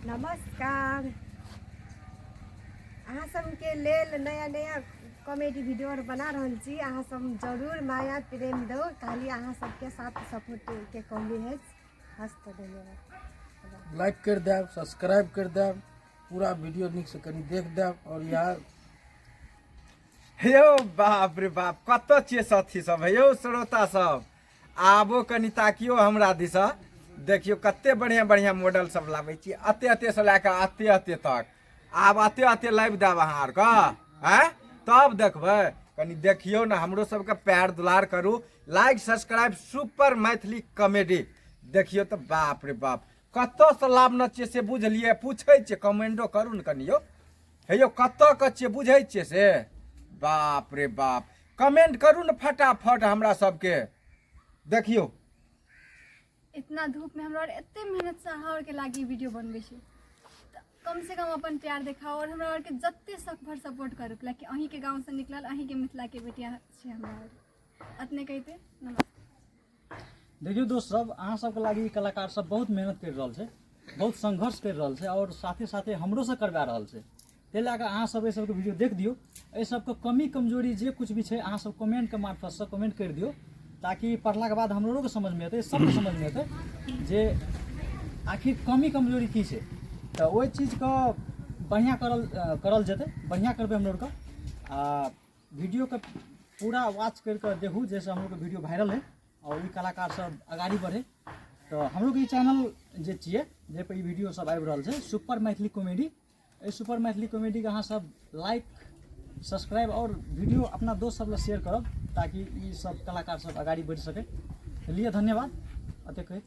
नमस्कार। अहाँ सबके लेल नया नया कॉमेडी वीडियो आर बना रहल छी। अहाँ सब जरूर माया प्रेम दो, खाली अहाँ सबके साथ सपोर्ट के कमी है। हस्त धन्यवाद। लाइक कर देब, सब्सक्राइब कर देब, पूरा वीडियो नीक से कनी देख देब। और यहाँ यौ बाप रे बाप, कतऽ छियै साथी सब? यौ श्रोता सब, आबो कनि ताकियो हमरा दिस, देखियो कते बढ़िया बढ़िया मॉडल सब लाबै छी, अते अते से लए कऽ अते अते तक। आब अते अते लाबि देब अहाँ आरके, आँय? तब देखबै। कनि देखियौ ने, हमरो सबके प्यार दुलार करू, like subscribe super Maithili comedy. देखियौ तऽ बाप रे बाप, कतऽसँ लाबने छियै से बुझलियै? पूछै छियै, कमेंटो करू ने कनि यौ। हे यौ, कतऽ के छियै बुझै छियै से? बाप रे बाप, कमेंट करू ने फटाफट हमरा सबके। देखियौ इतना धूप में हमरा और एते मेहनत से अहाँ और के लागी वीडियो बनबै छी, तऽ कम से कम अपन प्यार देखाओ और हमरा और के जते शक भर सपोर्ट करू, लाकि अहीं के गांव से निकलल अहीं के मिथिला के बेटिया छी हमरा और। अतने कहिते नमस्ते। देखियौ दोस्त सब, अहाँ सबके लागि ई कलाकार सब बहुत मेहनत करि रहल छै, बहुत संघर्ष करि रहल छै और साथे साथे हमरो से करवा रहल छै। ताहि लए कऽ अहाँ सब एहि सबके वीडियो देख दियौ। एहि सबके कमी कमजोरी जे कुछ भी छै अहाँ सब कमेंटके मार्फतसँ कमेंट करि दियौ, ताकि पढ़लाके बाद हमरोके समझमे एतै, सबके समझमे एतै जे आखिर कमी कमजोरी की छै। तऽ ओहि चीजके बढ़िआँ करल जेतै, बढ़िआँ करबै हमरो आरके। आ वीडियोके पूरा वॉच करि कऽ देखू, जाहिसँ हमरोके वीडियो वायरल होइ आओर ई कलाकार सब अगाड़ी बढ़े। तऽ हमरोके ई चैनल जे छियै, जाहिपर ई वीडियो सब आबि रहल छै, सुपर मैथिली कॉमेडी, एहि सुपर मैथिली कॉमेडीके अहाँ सब लाइक सब्सक्राइब आओर वीडियो अपना दोस्त सब लए शेयर करब, ताकि ई सब कलाकार सब अगाड़ी बढ़ि सकै। लिए धन्यवाद। एतेक कहैत